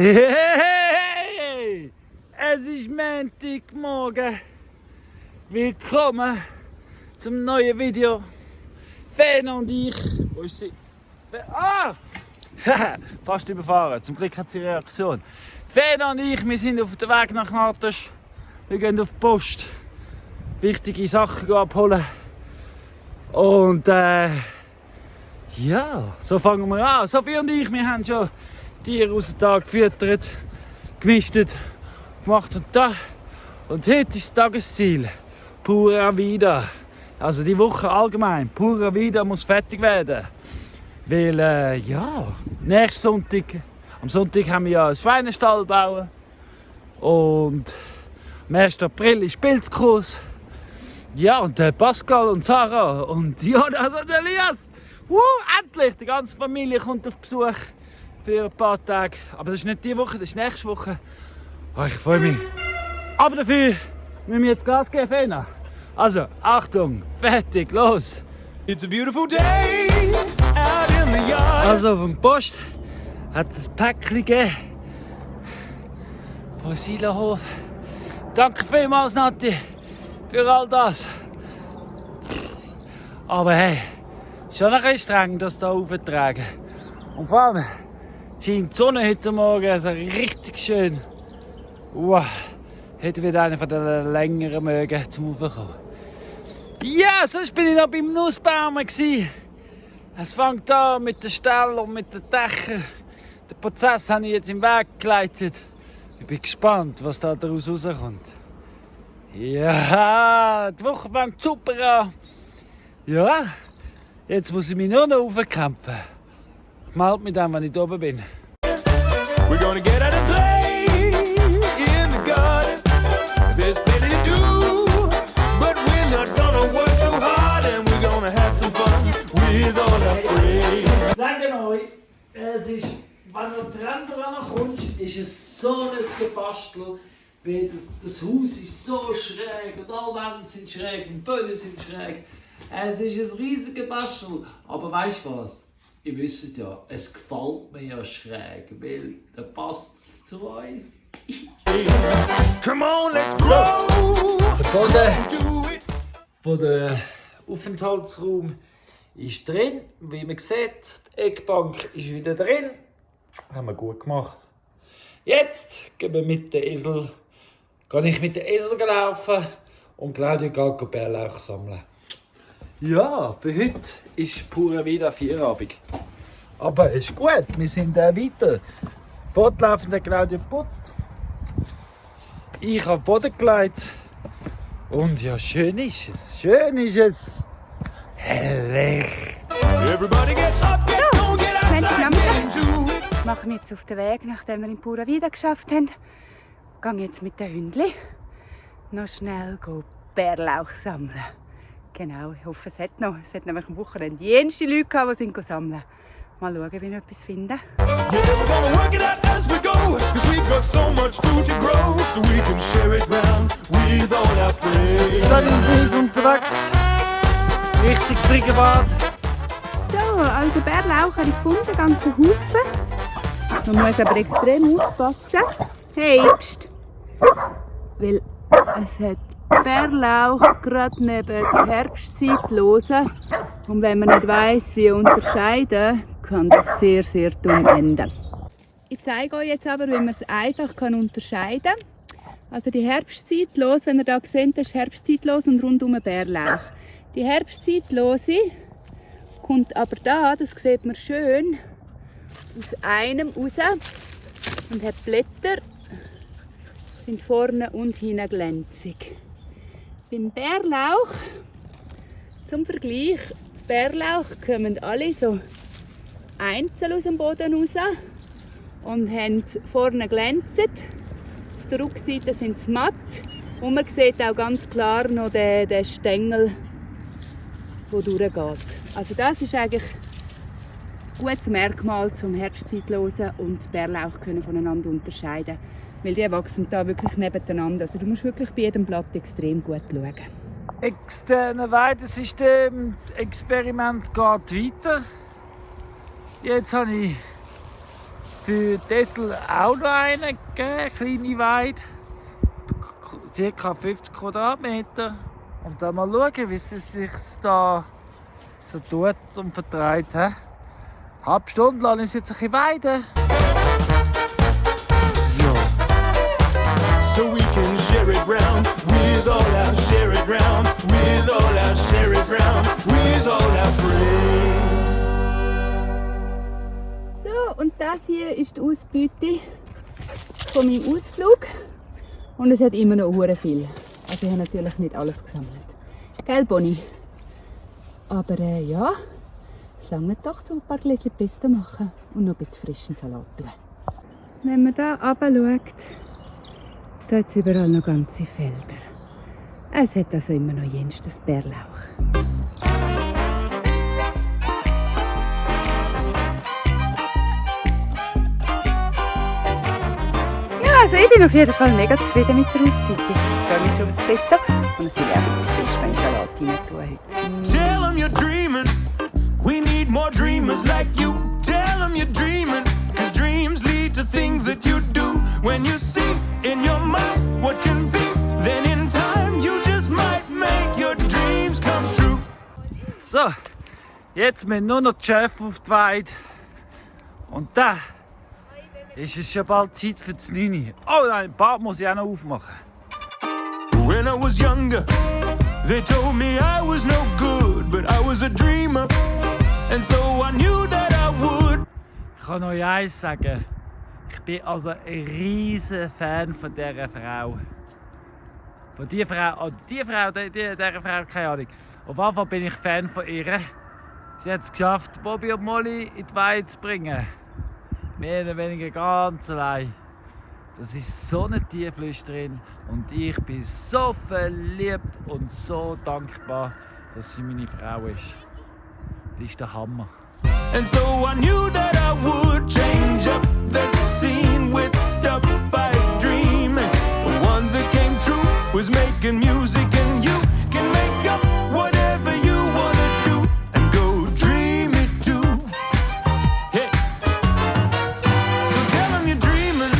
Hey, es ist Montagmorgen. Willkommen zum neuen Video. Feen und ich. Wo ist sie? Ah! Fast überfahren. Zum Glück hat sie Reaktion. Feen und ich, wir sind auf dem Weg nach Natas. Wir gehen auf die Post. Wichtige Sachen abholen. Und ja, so fangen wir an. Sophie und ich, wir haben schon Tiere aus dem Tag gefüttert, gemistet, gemacht und da. Und heute ist das Tagesziel. Pura Vida. Also die Woche allgemein. Pura Vida muss fertig werden. Weil, ja, nächsten Sonntag, am Sonntag haben wir ja einen Schweinestall bauen. Und am 1. April ist Pilzkurs. Ja, und der Pascal und Sarah und Jonas und Elias. Endlich! Die ganze Familie kommt auf Besuch für ein paar Tage. Aber das ist nicht diese Woche, das ist nächste Woche. Oh, ich freue mich. Aber dafür müssen wir jetzt Gas geben, Fena. Also, Achtung, fertig, los! It's a beautiful day out in the yard. Also, auf dem Post hat es ein Päckchen gegeben. Von Silahof. Danke vielmals, Nati, für all das. Aber hey, schon ein bisschen streng, das hier aufzutragen. Und vor allem scheint die Sonne heute Morgen also richtig schön. Wow, heute wird einer von den längeren Mögen zum Aufkommen. Ja, sonst bin ich noch beim Nussbaum. Es fängt an mit den Ställen und mit den Dächern. Den Prozess habe ich jetzt im Weg geleitet. Ich bin gespannt, was da daraus rauskommt. Ja, die Woche fängt super an. Ja, jetzt muss ich mich nur noch aufkämpfen. Ich melde mich dann, wenn ich da oben bin. We're gonna get out and play in the garden. There's plenty to do, but we're not gonna work too hard and we're gonna have some fun with all our friends. Ich sage euch, es ist, wenn du dran kommst, ist es so ein Gebastel. Weil das Haus ist so schräg und alle Wände sind schräg und die Böden sind schräg. Es ist ein riesiges Bastel. Aber weißt du was? Ihr wisst ja, es gefällt mir ja schräg, weil da passt es zu uns. Come on, let's grow. Der Boden Do it. von der Aufenthaltsraum ist drin. Wie man sieht, die Eckbank ist wieder drin. Haben wir gut gemacht. Jetzt gehen wir mit dem Esel. Gehe ich mit dem Esel laufen und Claudia geht Bärlauch sammeln. Ja, für heute ist Pura Vida Feierabend. Aber es ist gut, wir sind weiter. Fortlaufend Claudia putzt. Ich habe Boden gelegt. Und ja, schön ist es. Schön ist es. Herrlich. Everybody get up, get go, get outside, get into it. Ich mache mich jetzt auf den Weg, nachdem wir in Pura Vida geschafft haben. Ich gehe jetzt mit den Hündchen noch schnell Bärlauch sammeln. Genau, ich hoffe, es hat noch. Es hat nämlich am Wochenende jenste Leute gehabt, die sind sammeln. Mal schauen, ob ich noch etwas finde. Yeah, we're gonna work it out as we go, 'cause we've got so much food to grow, so we can share it round with all our friends. Wir sind unterwegs. Richtung Briggebad. So, also Bärlauch habe ich gefunden, ganzen Haufen. Man muss aber extrem aufpassen. Hey, pst! Weil es hat Bärlauch gerade neben der Herbstzeit losen. Und wenn man nicht weiss, wie unterscheiden, kann das sehr, sehr dumm enden. Ich zeige euch jetzt aber, wie man es einfach unterscheiden kann. Also die Herbstzeitlose, wenn ihr hier seht, das ist Herbstzeitlose und rundum Bärlauch. Die Herbstzeitlose kommt aber da, das sieht man schön, aus einem raus und hat Blätter, sind vorne und hinten glänzig. Beim Bärlauch, zum Vergleich, Bärlauch kommen alle so einzeln aus dem Boden raus und haben vorne glänzend. Auf der Rückseite sind sie matt und man sieht auch ganz klar noch den Stängel, der durchgeht. Also das ist eigentlich ein gutes Merkmal zum Herbstzeitlosen und Bärlauch können voneinander unterscheiden. Weil die wachsen da wirklich nebeneinander. Also du musst wirklich bei jedem Blatt extrem gut schauen. Externe Weidesystem, Experiment geht weiter. Jetzt habe ich für Tessel auch noch einen gegeben, eine kleine Weide. Ca. 50 Quadratmeter. Und dann mal schauen, wie es sich da so tut und vertreibt. Eine halbe Stunde lang ist jetzt ein bisschen weiden. So we can share it round with all our share it round with all our share it round with all our friends. So, und das hier ist die Ausbeute von meinem Ausflug. Und es hat immer noch sehr viel. Also ich habe natürlich nicht alles gesammelt. Gell, Bonnie? Aber ja, es reicht doch, um ein paar Gläschen Pesto machen und noch ein bisschen frischen Salat tun. Wenn man hier runter schaut, da hat es überall noch ganze Felder. Es hat also immer noch jenstes Bärlauch. Ja, also ich bin auf jeden Fall mega zufrieden mit der Ausbeute. Ich freue mich schon auf das Pesto und natürlich auch ein bisschen frisch beim Salat rein tun heute. Tell 'em you're dreaming. We need more dreamers like you. Tell 'em you're dreaming. 'Cause dreams lead to things that you do. When you see in your mind what can be, then in time you just might make your dreams come true. So, jetzt müssen nur noch die Chefs auf die Weide. Und dann ist es schon bald Zeit für das 9. Oh nein, ein Bad muss ich auch noch aufmachen. When I was younger, they told me I was no good, but I was a dreamer, and so I knew that I would. Ich kann euch eins sagen. Ich bin also ein riesen Fan von dieser Frau. Von dieser Frau, dieser Frau, keine Ahnung. Auf jeden Fall bin ich Fan von ihr. Sie hat es geschafft, Bobby und Molly in die Weide zu bringen. Mehr oder weniger ganz allein. Das ist so eine Tieflüsterin und ich bin so verliebt und so dankbar, dass sie meine Frau ist. Das ist der Hammer. And so I knew that I would change up the scene with stuff I dream. And the one that came true was making music, and you can make up whatever you wanna do and go dream it too. Hey. So tell 'em you're dreaming.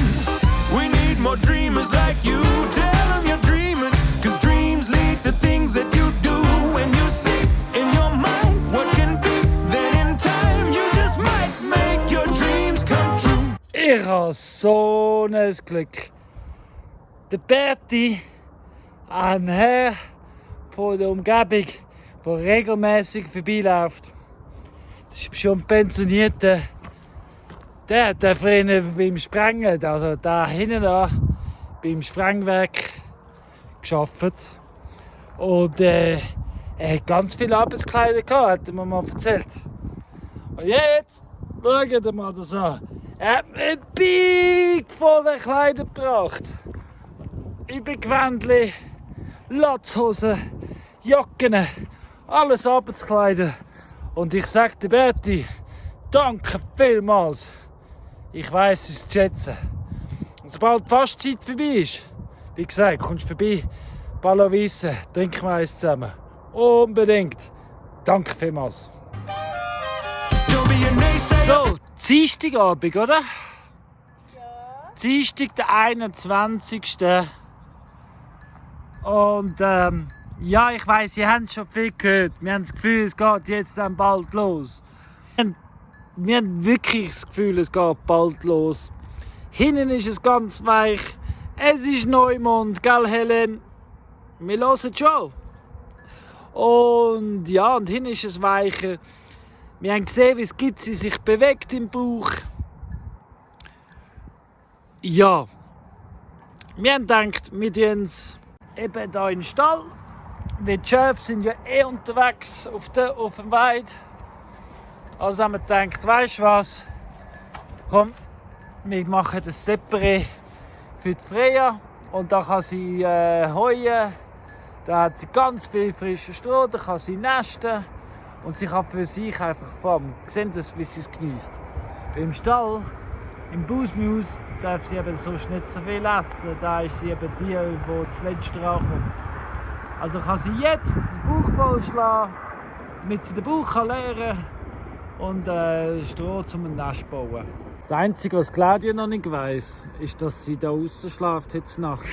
We need more dreamers like you. Tell 'em you're dreaming. 'Cause dreams lead to things that you do. When you see in your mind what can be, then in time you just might make your dreams come true. Ich habe so ein Glück. Der Berti, ein Herr von der Umgebung, der regelmäßig vorbeiläuft. Das ist schon ein Pensionierter. Der hat früher beim Sprengen, also da hinten an, beim Sprengwerk gearbeitet. Und er hat ganz viele Arbeitskleider gehabt, hat er mir mal erzählt. Und jetzt, schaut ihr mal das an. Er hat mir einen Big voller Kleider gebracht. Übergewändchen, Latzhosen, Jacken, alles Arbeitskleider. Und ich sage dir, Berti, danke vielmals. Ich weiss es zu schätzen. Und sobald die Fastzeit vorbei ist, wie gesagt, kommst du vorbei, Ballerwiese, trinken wir eins zusammen. Unbedingt. Danke vielmals. Don't be a naysayer. So, Dienstagabend, oder? Ja. Dienstag, der 21. Und ja, ich weiss, ihr habt schon viel gehört. Wir haben das Gefühl, es geht jetzt dann bald los. Wir haben wirklich das Gefühl, es geht bald los. Hinten ist es ganz weich. Es ist Neumond, gell Helen? Wir hören schon. Und ja, und hinten ist es weicher. Wir haben gesehen, wie es Gitzi sich bewegt im Bauch. Ja, wir haben gedacht, wir tun es eben hier in den Stall. Die Schäfe sind ja unterwegs auf dem Weide. Also haben wir gedacht, weißt du was? Komm, wir machen das Separé für die Freya. Und da kann sie heuen. Da hat sie ganz viel frischen Stroh, da kann sie nesten. Und sie kann für sich einfach fahren. Sehen das, wie sie es genießt. Im Stall, im Busmus, darf sie eben sonst nicht so viel essen. Da ist sie eben die, die zuletzt rankommt. Also kann sie jetzt den Bauch vollschlagen, damit sie den Bauch leeren kann. und Stroh zum Nest bauen. Das Einzige, was Claudia noch nicht weiss, ist, dass sie da draußen schläft heute Nacht.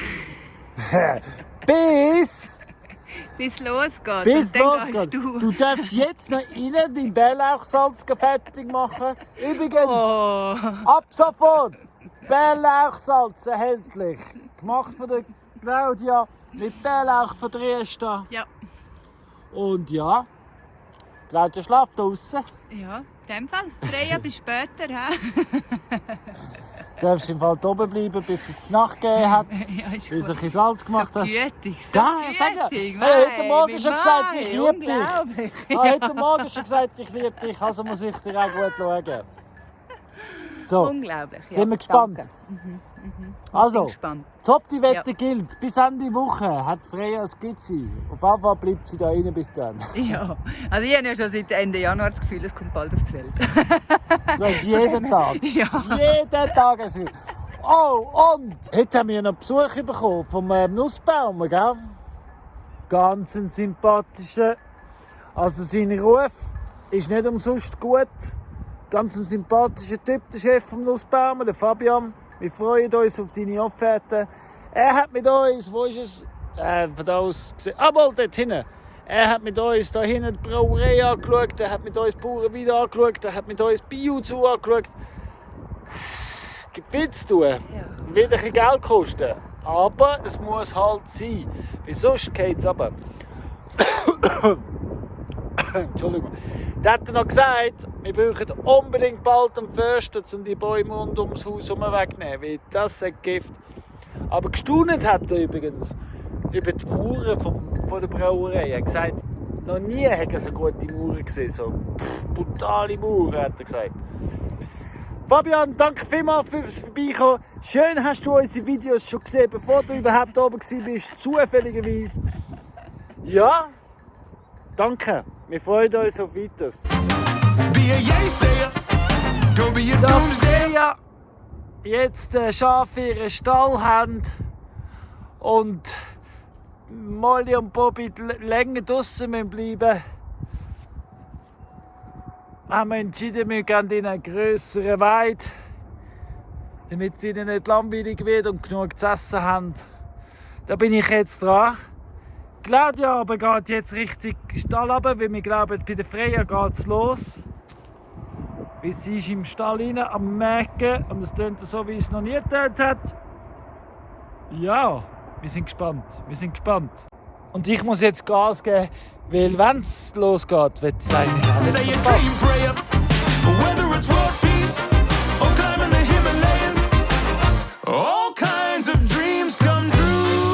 Bis losgeht. Bis und dann losgeht. gehst Du. Du darfst jetzt noch innen dein Bärlauchsalz fertig machen. Übrigens, Oh. ab sofort Bärlauchsalz erhältlich. Gemacht von der Claudia mit Bärlauch von Dresden. Ja. Und ja, Claudia schläft draußen. Ja, in dem Fall. Freya, bis später. He? Du darfst im Fall oben bleiben, bis es die Nacht gegeben hat, Ja, ist bis gut. ich Salz gemacht So hast. gütig, so Ja, sag ja. gütig. Hey, heute Mei, Morgen schon gesagt, Mei, ich liebe dich. unglaublich. Heute Morgen schon gesagt, ich liebe dich, also muss ich dir auch gut schauen. So, Unglaublich. Ja, sind wir gespannt. danke. Also, Bin gespannt. top, die Wette gilt. Bis Ende Woche hat Freya eine Skizze. Auf jeden Fall bleibt sie da rein bis dann. Ja, also ich habe ja schon seit Ende Januar das Gefühl, es kommt bald auf die Welt. Du hast jeden Tag. Ja. Jeden Tag. Oh, und heute haben wir noch Besuch bekommen vom Nussbaum, gell? Ganz ein sympathischer. Also sein Ruf ist nicht umsonst gut. Ganz ein sympathischer Typ, der Chef vom Nussbaum, der Fabian. Wir freuen uns auf deine Offerte. Er hat mit uns, wo ist es? Von da aus gesehen. Mal dort hinten. Er hat mit uns da hinten die Brauerei angeschaut, er hat mit uns die Bauern wieder angeschaut, er hat mit uns Bio zu angeschaut. Gibt viel zu tun. Wird ein bisschen Geld kosten. Aber es muss halt sein. Weil sonst geht es runter. Entschuldigung. Der hat noch gesagt, wir brauchen unbedingt bald einen Förster, um die Bäume rund ums Haus herum wegzunehmen. Weil das ist Gift. Aber gestaunt hat er übrigens über die Mauern von der Brauerei. Er hat gesagt, noch nie hat er so gute Mauern gesehen. So brutale Mauern, hat er gesagt. Fabian, danke vielmals fürs Vorbeikommen. Schön hast du unsere Videos schon gesehen, bevor du überhaupt oben warst, zufälligerweise. Ja, danke. Wir freuen uns auf Weiteres. Be a yay-sayer. Don't be a doomsday. Ja, jetzt Schafe ihren Stall haben und Molly und Bobby länger draussen bleiben müssen, haben wir entschieden, wir gehen in einen grösseren Weide, damit es ihnen nicht langweilig wird und genug zu essen haben. Da bin ich jetzt dran. Claudia aber geht jetzt richtig Stall runter, weil wir glauben, bei der Freya geht es los. Weil sie ist im Stall rein am Merken und es tönt so, wie es noch nie getönt hat. Ja, wir sind gespannt. Und ich muss jetzt Gas geben, weil wenn es losgeht, wird es eigentlich auch Say nicht a verpasst. dream prayer. Whether it's world peace or climbing the Himalayas. All kinds of dreams come true.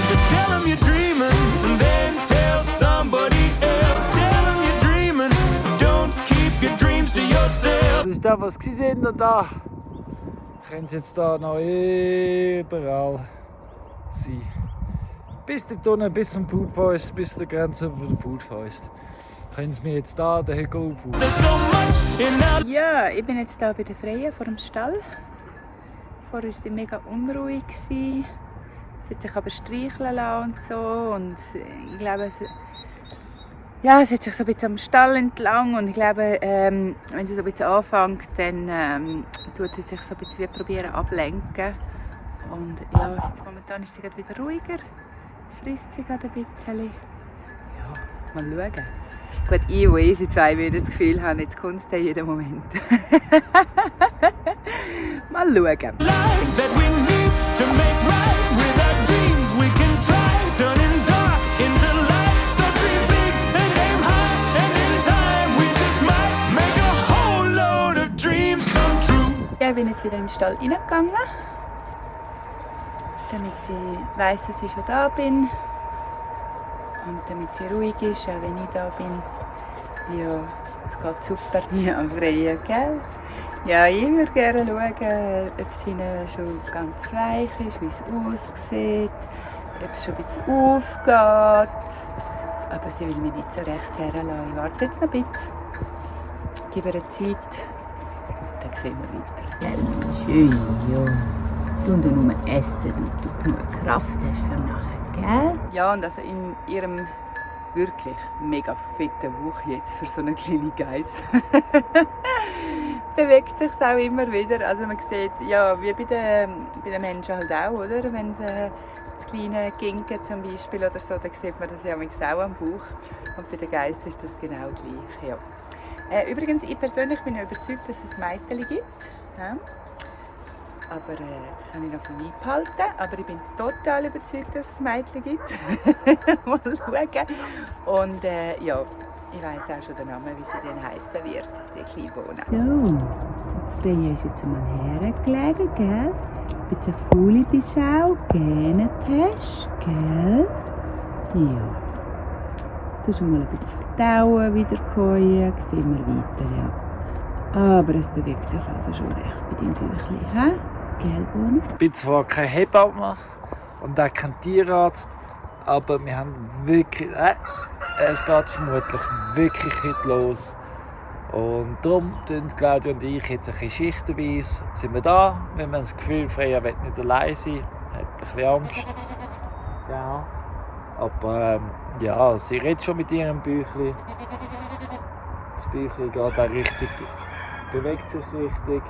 So tell 'em you're dreaming and then tell somebody else. Tell 'em you're dreaming. Don't keep your dreams to yourself. Das ist das, was sie sind und da können sie jetzt da noch überall sein. Bis dort unten, bis zum Food Forest, bis zur Grenze von der Food Forest. Können sie mir jetzt da den Hügel aufholen. There's so much in that. Ja, ich bin jetzt hier bei der Freya vor dem Stall. Vorher war sie mega unruhig. Sie hat sich aber streicheln lassen und so. Und ich glaube, sie hat sich so ein bisschen am Stall entlang. Und ich glaube, wenn sie so ein bisschen anfängt, dann tut sie sich so ein bisschen probieren ablenken. Und ja, jetzt momentan ist sie gerade wieder ruhiger. Frisst sie gerade ein bisschen. Ja, mal schauen. Gut, ich und sie zwei würden das Gefühl haben, jetzt kommt es jeden Moment. Mal schauen. Lives that we need to make right with our dreams. We can try turning dark into light. So dream big and aim high, and in time we just might make a whole load of dreams come true. Ja, ich bin jetzt wieder in den Stall reingegangen, damit sie weiss, dass ich schon da bin. Und damit sie ruhig ist, auch wenn ich da bin. Ja, es geht super. Ja, Freya, gell? Ja, ich würde gerne schauen, ob es ihnen schon ganz weich ist, wie es aussieht, ob es schon ein bisschen aufgeht. Aber sie will mich nicht so recht herlassen. Ich warte jetzt noch ein bisschen, gebe ihr Zeit, dann sehen wir weiter. Schön, ja. Du nur essen, damit du genug Kraft hast für nachher, gell? Ja, und also in ihrem wirklich mega fetter Bauch jetzt für so eine kleine Geiss. Bewegt sich auch immer wieder. Also man sieht, ja, wie bei den Menschen halt auch, oder? Wenn sie das kleine Ginken zum Beispiel oder so, dann sieht man das ja auch am Bauch. Und bei den Geiss ist das genau gleich. Ja. Übrigens, ich persönlich bin überzeugt, dass es Mädchen gibt. Ja. Aber das habe ich noch von mir behalten. Aber ich bin total überzeugt, dass es Mädchen gibt. Mal schauen. Und ja, ich weiss auch schon den Namen, wie sie dann heissen wird, die kleine Bohne. So, Freya ist jetzt einmal hergelegen, gell? Ein bisschen faule bist du auch, gähnet hast, gell? Ja. Du schon mal ein bisschen verdauen, wieder kommen, sehen wir weiter, ja. Aber es bewegt sich also schon recht bei deinem Büchlein, hä? Gell, Bohne? Ich bin zwar kein Hebamme und auch kein Tierarzt, aber wir haben wirklich, es geht vermutlich wirklich heute los. Und darum tun Claudia und ich jetzt ein bisschen schichtenweise sind wir da. Wir haben das Gefühl, Freya will nicht allein sein, hat ein bisschen Angst. Ja. Aber ja, sie redet schon mit ihrem Büchlein. Das Büchlein geht auch richtig, bewegt sich richtig.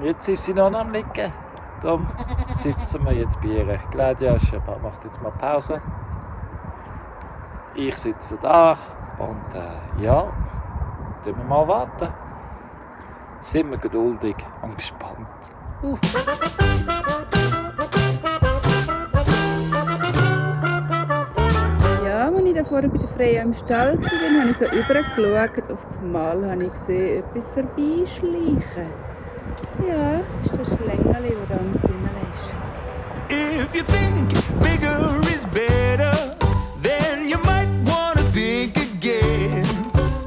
Jetzt ist sie noch am Liegen. Darum sitzen wir jetzt bei ihr. Claudia macht jetzt mal Pause. Ich sitze da und ja, tun wir mal warten. Sind wir geduldig und gespannt. Ja, als ich da vorne bei der Freya im Stall war, habe ich so rübergeschaut. Auf das Mal habe ich gesehen, etwas vorbeischleichen. Ja, ist das Schlängeli, das da am Sinnen ist. If you think bigger is better, then you might wanna think again.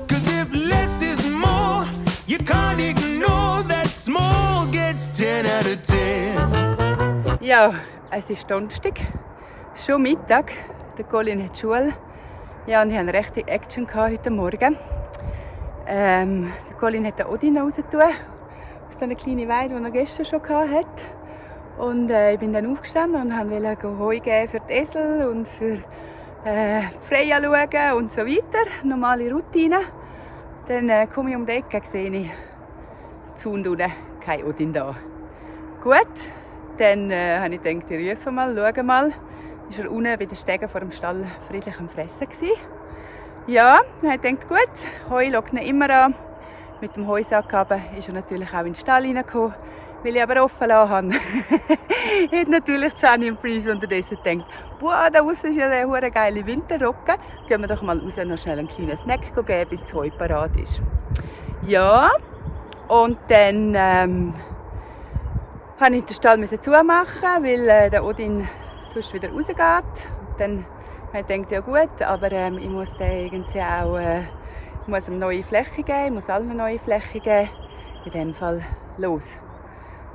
'Cause if less is more, you can't ignore that small gets 10 out of 10. Ja, es ist Donnerstag, schon Mittag. Der Colin hat Schule. Ja, und ich hatte rechte Action heute Morgen. Der Colin hat den Odin rausgetan. So eine kleine Weide, die er gestern schon hatte. Und ich bin dann aufgestanden und wollte Heu geben für die Esel und für Freya schauen und so weiter. Normale Routine. Dann komme ich um die Ecke, sehe ich Zaun unten, kein Odin da. Gut, dann habe ich gedacht, ich rufe mal, schaue mal. Ist er unten bei den Stegen vor dem Stall friedlich am Fressen gewesen. Ja, dann habe ich gedacht, gut, Heu lockt ihn immer an. Mit dem Heusack ist er natürlich auch in den Stall reingekommen, weil ich aber offen lassen habe. Ich habe natürlich Sunny und Breeze unterdessen gedacht, boah, da draussen ist ja der hure geile Winterrocke. Gehen wir doch mal raus und noch schnell einen kleinen Snack geben, bis das Heu parat ist. Ja, und dann musste ich den Stall zumachen, weil der Odin sonst wieder rausgeht. Dann habe ich gedacht, ja gut, aber ich muss den irgendwie auch... Ich muss ihm neue Fläche geben, ich muss allen eine neue Fläche geben. In diesem Fall los.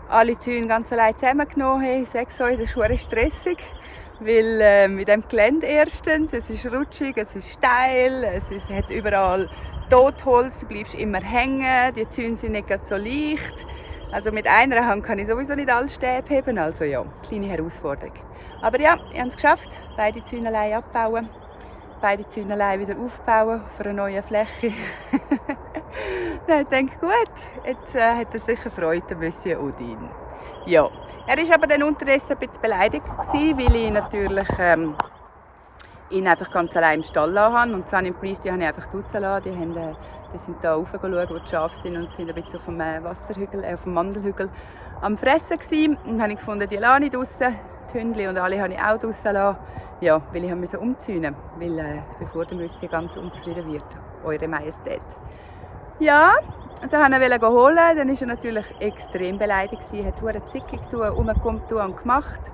Alle Zäune ganz allein zusammengenommen. Ich sage euch, das ist sehr stressig. Weil mit dem Gelände erstens, es ist rutschig, es ist steil, es hat überall Totholz, du bleibst immer hängen, die Zäune sind nicht so leicht. Also mit einer Hand kann ich sowieso nicht alle Stäbe heben, also ja, kleine Herausforderung. Aber ja, ich habe es geschafft, beide Zäune allein abbauen. Beide Zäune allein wieder aufbauen auf einer neuen Fläche. Dann dachte ich, gut, jetzt hat er sicher Freude, der Monsieur Odin. Ja, er war aber dann unterdessen ein bisschen beleidigt, weil ich natürlich ihn einfach ganz allein im Stall lassen habe. Und Sunny und Breeze, die habe ich einfach draussen gelassen. Die sind da rauf geschaut, wo die Schafe sind und sind ein bisschen auf dem Wasserhügel, auf dem Mandelhügel am Fressen gewesen. Und dann habe ich gefunden, die lasse ich draussen. Die Hündchen und alle habe ich auch draussen gelassen. Ja, weil ich musste umziehen, weil bevor der Monsieur ganz unzufrieden wird, Eure Majestät. Ja, dann wollte ich ihn holen, dann war er natürlich extrem beleidigt, er hat verdammt zickig rumgekommen und gemacht.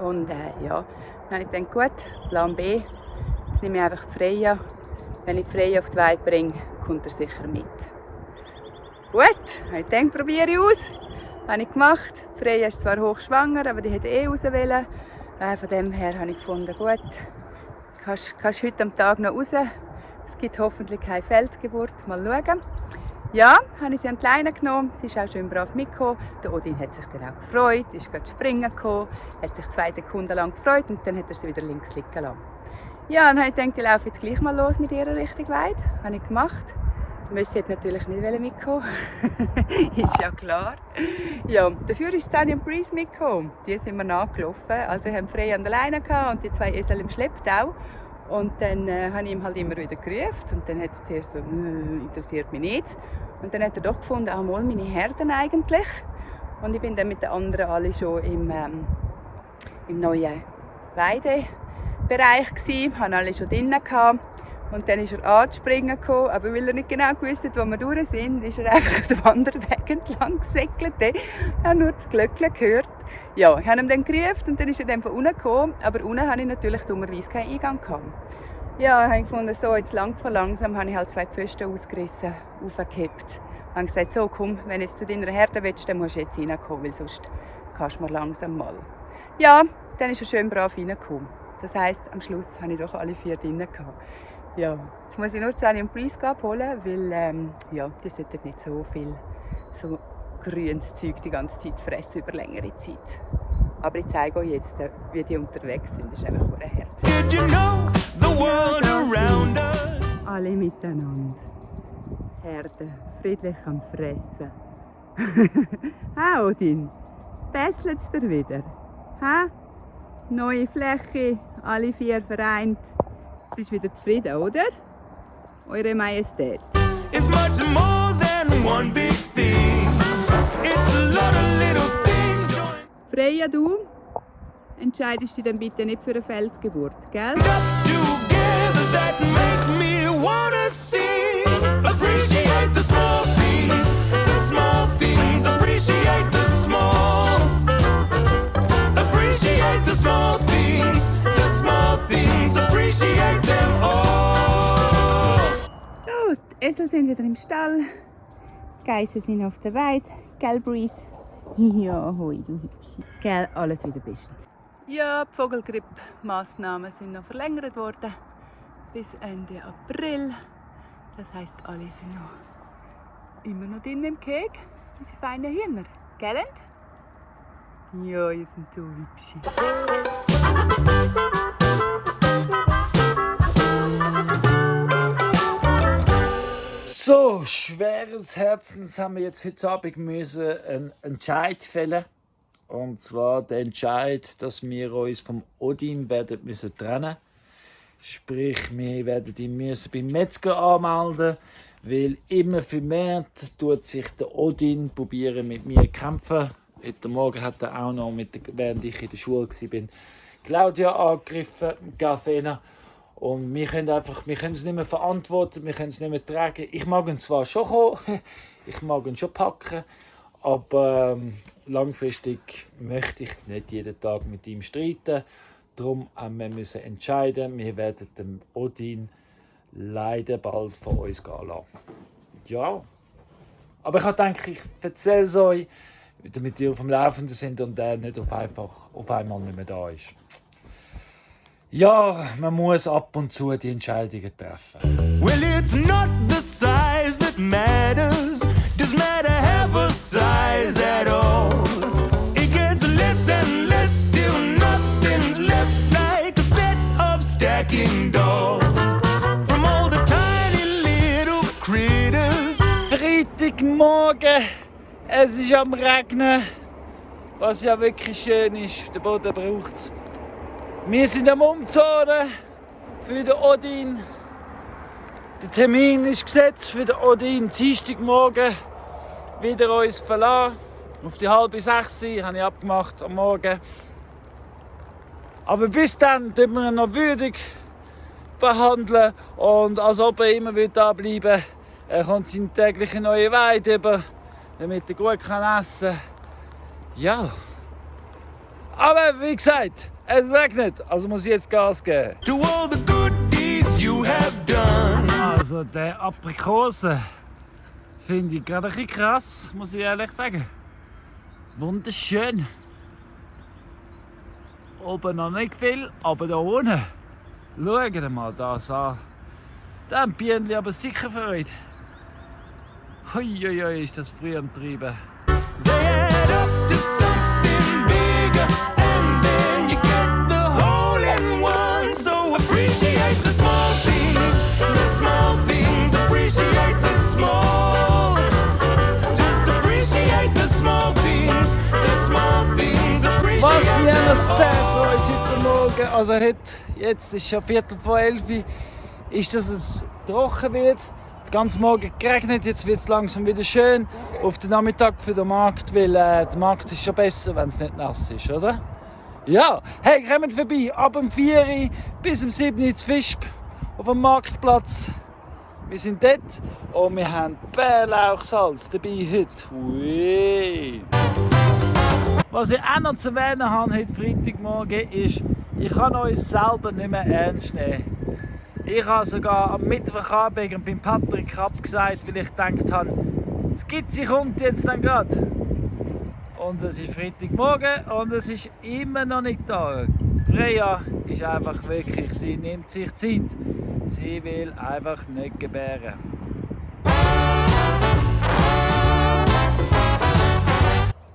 Und ja, dann habe ich gedacht, gut, Plan B, jetzt nehme ich einfach die Freya. Wenn ich die Freya auf die Weide bringe, kommt er sicher mit. Gut, habe ich gedacht, probiere ich aus. Habe ich gemacht. Freya ist zwar hochschwanger, aber die wollte raus wollen. Von dem her habe ich gefunden, gut, kannst heute am Tag noch raus. Es gibt hoffentlich keine Feldgeburt. Mal schauen. Ja, habe ich sie an die Leine genommen. Sie ist auch schön brav mitgekommen. Der Odin hat sich dann auch gefreut, ist gerade springen gekommen, hat sich 2 Sekunden lang gefreut und dann hat er sie wieder links liegen lassen. Ja, dann habe ich gedacht, ich laufe jetzt gleich mal los mit ihr Richtung weit. Das habe ich gemacht. Die Messi hat natürlich nicht mitkommen. Ist ja klar. Ja, dafür ist Sunny und Breeze mitgekommen. Die sind wir nachgelaufen. Also wir haben Freya an der Leine und die 2 Esel im Schlepptau. Und dann habe ich ihm halt immer wieder gerufen. Und dann hat er zuerst so, interessiert mich nicht. Und dann hat er doch gefunden, mal meine Herden eigentlich. Und ich bin dann mit den anderen alle schon im neuen Weidebereich gsi, hatte alle schon drinnen gehabt. Und dann ist er anzuspringen gekommen, aber weil er nicht genau gewusst hat, wo wir durch sind, ist er einfach den Wanderweg entlang gesegelt. Ich habe nur das Glöckchen gehört. Ja, ich habe ihm dann gerufen und dann ist er dann von unten gekommen, aber unten hatte ich natürlich dummerweise keinen Eingang gehabt. Ja, habe ich gefunden, so, jetzt langsam habe ich halt 2 Pfosten ausgerissen, aufgekippt. Ich habe gesagt, so komm, wenn du jetzt zu deiner Herde willst, dann musst du jetzt reinkommen, weil sonst kannst du mir langsam mal. Ja, dann ist er schön brav reingekommen. Das heisst, am Schluss hatte ich doch alle 4 drin gehabt. Ja, jetzt muss ich nur Sunny und Breeze abholen, weil ja, die sollten nicht so viel so grünes Zeug die ganze Zeit fressen über längere Zeit. Aber ich zeige euch jetzt, wie die unterwegs sind. Das ist einfach nur ein Herz. Did you know the world around us? Alle miteinander. Herde, friedlich am Fressen. Ha, Odin, besselt es dir wieder? Ha? Neue Fläche, alle 4 vereint. Du bist wieder zufrieden, oder? Eure Majestät. It's much more than one big thing. It's a lot of little things joined Freya, du entscheidest dich dann bitte nicht für eine Feldgeburt, gell? up together that make me wanna sing. Appreciate the small things, the small things. Appreciate the small. Appreciate the small things, the small things. Appreciate them all. So, die Esel sind wieder im Stall. Die Geissen sind auf der Weide. Gell, Breeze? Ja, hoi, du Hübschi. Gell, alles wieder bestens. Ja, die Vogelgrippe-Massnahmen sind noch verlängert worden. Bis Ende April. Das heisst, alle sind noch immer noch drin im Keg. Diese feinen Hühner. Gell? Ja, ihr seid so hübsch. So, schweres Herzens haben wir jetzt heute Abend müssen einen Entscheid fällen. Und zwar der Entscheid, dass wir uns vom Odin werden müssen trennen. Sprich, wir werden ihn müssen beim Metzger anmelden, weil immer vermehrt tut sich der Odin probieren mit mir kämpfen. Heute Morgen hat er auch noch, während ich in der Schule war, Claudia angegriffen, Gafena. Und wir können es nicht mehr verantworten, wir können es nicht mehr tragen. Ich mag ihn zwar schon kommen, ich mag ihn schon packen, aber langfristig möchte ich nicht jeden Tag mit ihm streiten. Darum haben wir müssen entscheiden, wir werden den Odin leider bald von uns gehen lassen. Ja, aber ich denke, ich erzähle es euch, damit ihr auf dem Laufenden sind und der nicht auf einmal nicht mehr da ist. Ja, man muss ab und zu die Entscheidungen treffen. Well, it's not the size that matters. Does matter have a size at all? It gets less and less till nothing's left, like a set of stacking dolls. From all the tiny little critters. Freitagmorgen, es ist am Regnen, was ja wirklich schön ist. Der Boden braucht es. Wir sind am Umzonen für den Odin. Der Termin ist gesetzt für den Odin. Dienstagmorgen wieder uns verlassen. Auf die 5:30 habe ich abgemacht am Morgen. Aber bis dann tun wir ihn noch würdig behandeln. Und als ob er immer da bleiben will. Er kommt seine tägliche neue Weide über, damit er gut essen kann. Ja. Aber wie gesagt, es regnet, also muss ich jetzt Gas geben. To all the good deeds you have done. Also der Aprikose finde ich gerade ein bisschen krass, muss ich ehrlich sagen. Wunderschön. Oben noch nicht viel, aber da unten. Schaut mal das an. Da haben die Bienen aber sicher Freude. Huiuiui, ist das früh am Treiben. They add up to something bigger, and then you get the hole in one. So appreciate mir sehr gefreut heute Morgen. Also jetzt ist schon 10:45, ist, dass es trocken wird. Den ganzen Morgen geregnet, jetzt wird es langsam wieder schön. Auf den Nachmittag für den Markt, weil der Markt ist schon besser, wenn es nicht nass ist, oder? Ja, hey, kommt vorbei, ab dem 4 bis um 7 Uhr zu Visp auf dem Marktplatz. Wir sind dort und wir haben Bärlauchsalz dabei heute. Ui. Was ich auch noch zu erwähnen habe heute Freitagmorgen ist, ich kann uns selber nicht mehr ernst nehmen. Ich habe sogar am Mittwochabend beim Patrick abgesagt, weil ich gedacht habe, die Skizze kommt jetzt dann gerade. Und es ist Freitagmorgen und es ist immer noch nicht da. Freya ist einfach wirklich, sie nimmt sich Zeit. Sie will einfach nicht gebären.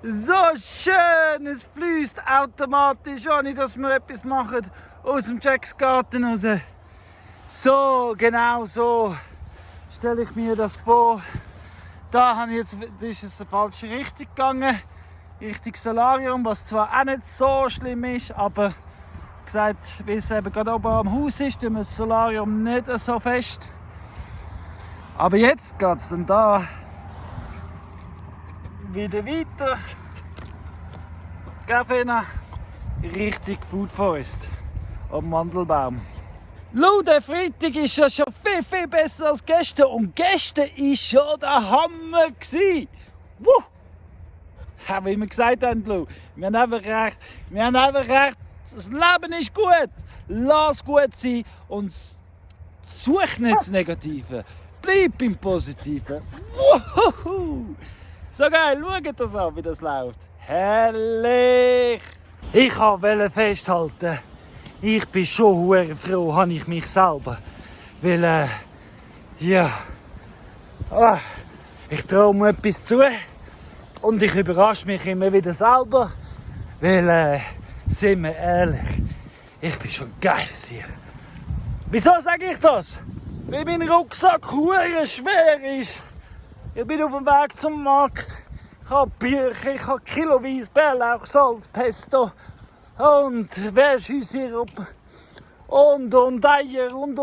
So schön, es fließt automatisch, ohne dass wir etwas machen, aus dem Jacks Garten raus. So, genau so stelle ich mir das vor. Da ist es eine falsche Richtung gegangen, Richtung Solarium, was zwar auch nicht so schlimm ist, aber gesagt, weil es eben gerade oben am Haus ist, tun wir das Solarium nicht so fest. Aber jetzt geht es dann da wieder weiter. Gehen Richtung Food Forest am Mandelbaum. Schau, der Freitag ist ja schon viel besser als gestern. Und gestern war schon der Hammer. Wuh! Wie wir gesagt haben, Lou. Wir haben einfach recht. Das Leben ist gut. Lass gut sein und such nicht das Negative. Bleib im Positiven. Wuhu! So geil, schaut das an, wie das läuft. Herrlich! Ich wollte festhalten, ich bin schon sehr froh, habe ich mich selber. Weil, ich traue mir etwas zu und ich überrasche mich immer wieder selber. Weil, sind wir ehrlich, ich bin schon geil sicher. Wieso sage ich das? Weil mein Rucksack sehr schwer ist. Ich bin auf dem Weg zum Markt. Ich habe Bücher, ich habe kiloweise Bärlauchsalz, Pesto und Verschüssirup und Eier und.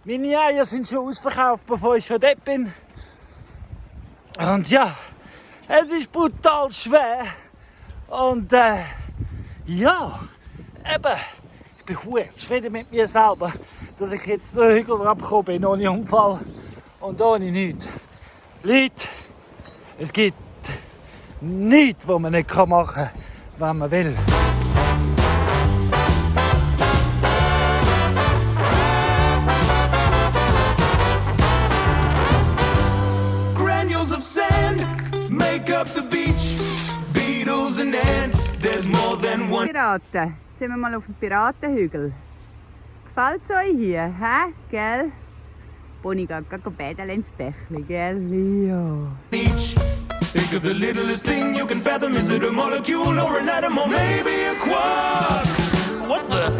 Meine Eier sind schon ausverkauft, bevor ich schon dort bin. Und ja, es ist brutal schwer. Und ich bin sehr zufrieden mit mir selber, dass ich jetzt den Hügel runtergekommen bin, ohne Unfall und ohne nichts. Leute, es gibt nichts, was man nicht machen kann, wenn man will. Granules of sand make up the beach. Beetles and ants, there's more than one. Piraten, jetzt sind wir mal auf dem Piratenhügel. Gefällt es euch hier, hä? Gell? Bonnie geht baden ins Bächli, gell? Ja. Beach. Think of the littlest thing you can fathom. Is it a molecule or an atom or maybe a quark? What the?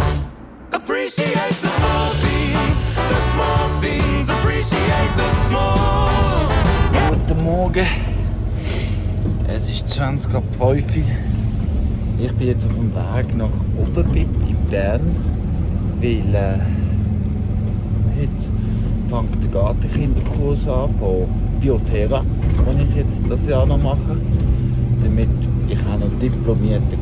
Appreciate the small things. The small things. Appreciate the small. Guten Morgen. Es ist 20:05 Uhr. Ich bin jetzt auf dem Weg nach Oberbib in Bern, weil heute fängt der Gartenkinderkurs an von Bioterra, den ich jetzt das Jahr noch mache, damit ich auch noch diplomierter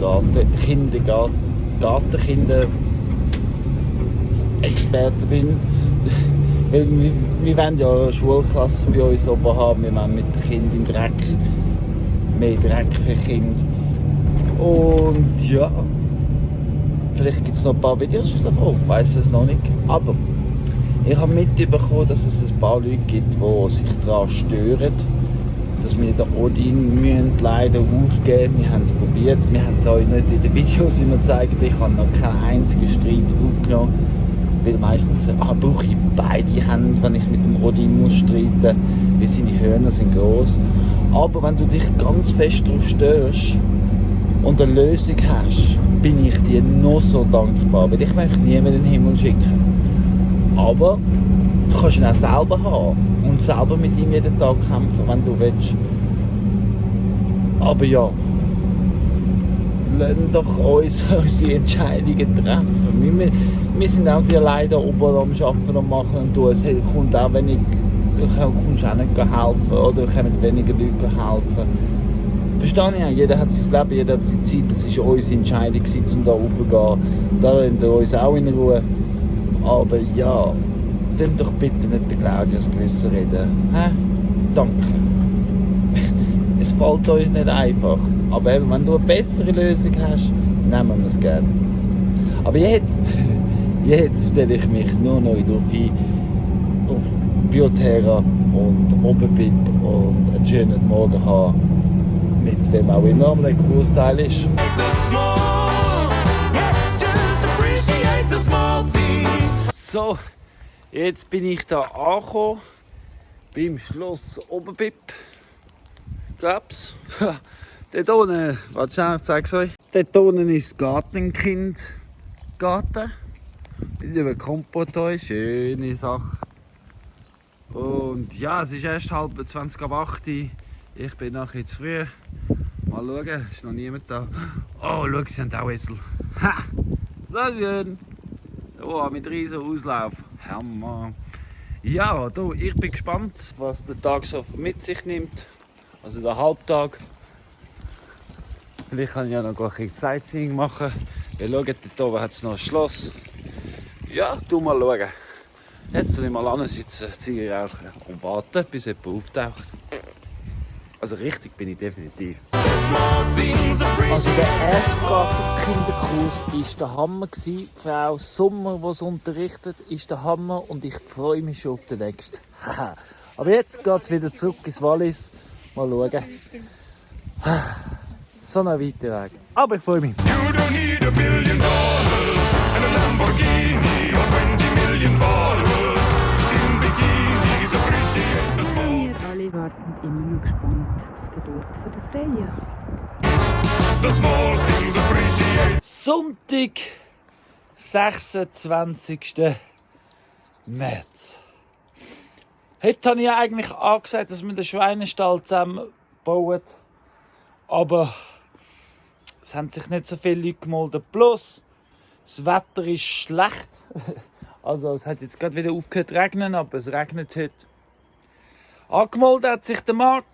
Gartenkinder-Experte bin. Weil wir wollen ja Schulklassen bei uns oben haben, wir wollen mit den Kindern im Dreck, mehr Dreck für Kinder. Und ja, vielleicht gibt es noch ein paar Videos davon, ich weiss es noch nicht. Aber ich habe mitbekommen, dass es ein paar Leute gibt, die sich daran stören, dass wir den Odin leider aufgeben müssen. Wir haben es probiert, wir haben es euch nicht in den Videos immer gezeigt. Ich habe noch keinen einzigen Streit aufgenommen, weil meistens brauche ich beide Hände, wenn ich mit dem Odin muss streiten muss, weil seine Hörner sind gross. Aber wenn du dich ganz fest darauf störst und eine Lösung hast, bin ich dir noch so dankbar, weil ich möchte niemanden in den Himmel schicken. Aber du kannst ihn auch selber haben und selber mit ihm jeden Tag kämpfen, wenn du willst. Aber ja, lassen doch uns unsere Entscheidungen treffen. Wir sind auch die leider oben am Arbeiten und machen und tun. Es kommt auch wenig, du kommst auch nicht helfen oder kommen weniger Leute helfen. Verstehe ich auch, jeder hat sein Leben, jeder hat seine Zeit. Das war unsere Entscheidung, um da raufzugehen. Da lassen wir uns auch in Ruhe. Aber ja, dann doch bitte nicht der Claudia das Gewissen reden. Hä? Danke. Es fällt uns nicht einfach. Aber eben, wenn du eine bessere Lösung hast, nehmen wir es gerne. Aber jetzt stelle ich mich nur noch auf Bioterra und Oberbib und einen schönen Morgen haben. Mit wem auch immer am Kursteil ist. The small, yeah, just appreciate the small things. So, jetzt bin ich da angekommen, beim Schloss Oberbib. Glaub's. Dort unten, warte schnell, ich zeig's euch. Dort unten ist das Gartenkind. Garten. Mit einem Kompott hier, schöne Sache. Und ja, es ist erst 7:30. Ich bin nachher jetzt früh. Mal schauen, ist noch niemand da. Oh, schau, sie haben auch Esel. Ha! So schön. Oh, mit riesen Auslauf. Hammer. Ja, du, ich bin gespannt, was der Tag so mit sich nimmt. Also der Halbtag. Vielleicht kann ich ja noch ein bisschen Sightseeing machen. Wir schauen, dort oben hat es noch ein Schloss. Ja, du mal schauen. Jetzt soll ich mal ansitzen, Ziege rauchen und warten, bis jemand auftaucht. Also richtig bin ich definitiv. Also der erste Gartenkinderkurs war der Hammer. Die Frau Sommer, die es unterrichtet, ist der Hammer und ich freue mich schon auf den nächsten. Aber jetzt geht es wieder zurück ins Wallis. Mal schauen. So ein weiter Weg. Aber ich freue mich. You don't need $1 billion and a Lamborghini or 20 million followers in bikinis. Appreciate the small. Wir alle warten immer noch gespannt auf die Geburt von der Freya. The small things appreciate. Sonntag, 26. März. Heute habe ich eigentlich angesagt, dass wir den Schweinestall zusammenbauen. Aber es haben sich nicht so viele Leute gemeldet. Plus, das Wetter ist schlecht. Also es hat jetzt gerade wieder aufgehört zu regnen, aber es regnet heute. Angemeldet hat sich der Marc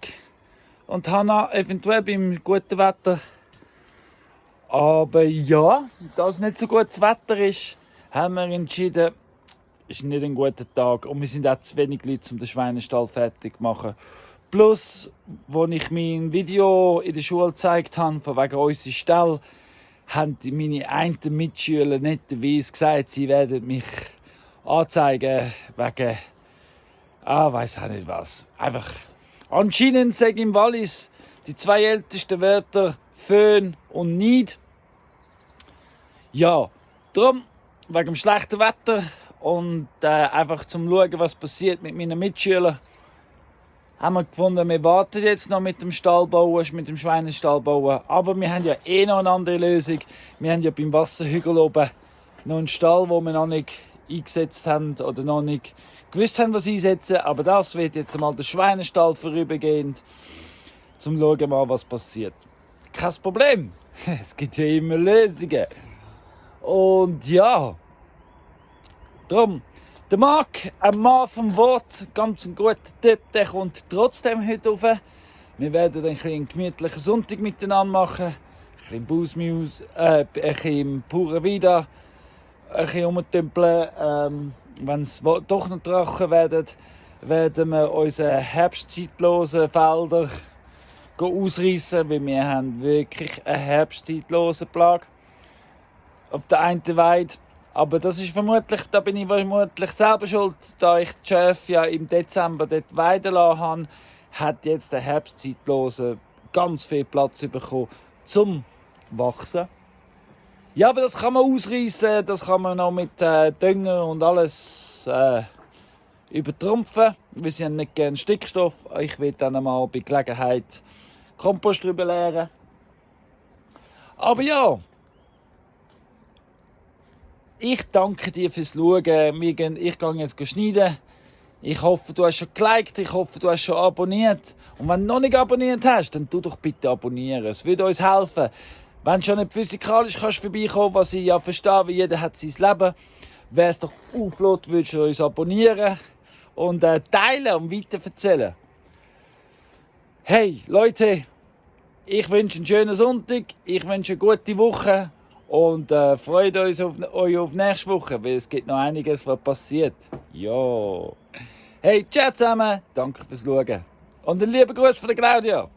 und Hanna eventuell beim guten Wetter. Aber ja, da es nicht so gutes Wetter ist, haben wir entschieden, ist nicht ein guter Tag. Und wir sind auch zu wenig Leute, um den Schweinestall fertig zu machen. Plus, als ich mein Video in der Schule gezeigt habe, von wegen unserer Stall, haben meine einen Mitschüler netterweise gesagt, sie werden mich anzeigen wegen, weiss auch nicht was. Einfach, anscheinend sage ich im Wallis die zwei ältesten Wörter Föhn und Neid. Ja, darum, wegen dem schlechten Wetter und einfach zum Schauen, was passiert mit meinen Mitschülern, haben wir gefunden, wir warten jetzt noch mit dem Stallbauen, mit dem Schweinestall bauen. Aber wir haben ja eh noch eine andere Lösung. Wir haben ja beim Wasserhügel oben noch einen Stall, den wir noch nicht eingesetzt haben oder noch nicht gewusst haben, was einsetzen. Aber das wird jetzt mal der Schweinestall vorübergehend, zum zu schauen, mal, was passiert. Kein Problem. Es gibt ja immer Lösungen. Und ja, darum. Der Marc, ein Mann vom Wort, ganz ein guter Typ, der kommt trotzdem heute rauf. Wir werden einen gemütlichen Sonntag miteinander machen, ein bisschen Bußmuse, ein bisschen Pura Vida, ein bisschen rumtümpeln. Wenn es doch noch trocken wird, werden wir unsere herbstzeitlosen Felder ausreißen, weil wir haben wirklich eine herbstzeitlose Plage auf der einen Weide. Aber das ist vermutlich, da bin ich vermutlich selber schuld, da ich die Schäfe ja im Dezember dort weiden lassen habe, hat jetzt der Herbstzeitlose ganz viel Platz bekommen zum Wachsen. Ja, aber das kann man ausreißen, das kann man noch mit Dünger und alles übertrumpfen. Wir sind nicht gerne Stickstoff. Ich will dann einmal bei Gelegenheit Kompost drüber leeren. Aber ja. Ich danke dir fürs Schauen. Ich gehe jetzt schneiden. Ich hoffe, du hast schon geliked. Ich hoffe, du hast schon abonniert. Und wenn du noch nicht abonniert hast, dann tu doch bitte abonnieren. Es würde uns helfen. Wenn du schon nicht physikalisch kannst vorbeikommen, was ich ja verstehe, weil jeder hat sein Leben, wäre es doch auflot, würdest du uns abonnieren und teilen und weiterverzählen. Hey Leute, ich wünsche einen schönen Sonntag, ich wünsche eine gute Woche und freut euch auf nächste Woche, weil es gibt noch einiges, was passiert. Ja. Hey, ciao zusammen, danke fürs Schauen. Und einen lieben Gruß von der Claudia.